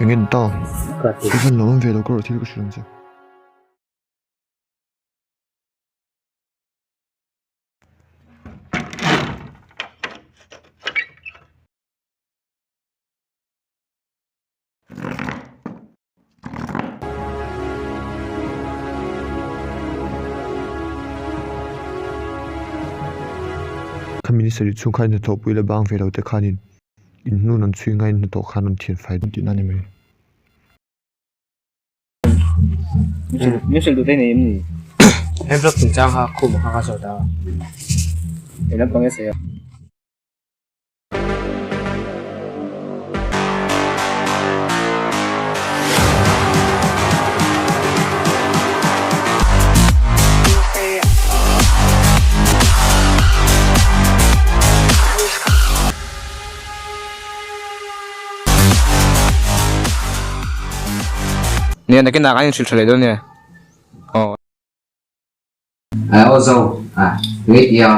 Enge ni ta? I van lo awm ve lo ka rawh thil ka hrilh ang che. Khami ni sarih chhung khan hnathawhpui la bang ve lo te khanin in hnu rawn chhui ngaiin hnathawh khan rawn thian fai tihna a ni mai. Min hrilh duh te nei em ni? He blog chungchang kha khum kha ka sawi ta a, eng lampang nge sawi a? Nia nakinah kan inhrilh tha leh dawn nia. Aw. Aw zo, a, nge tia.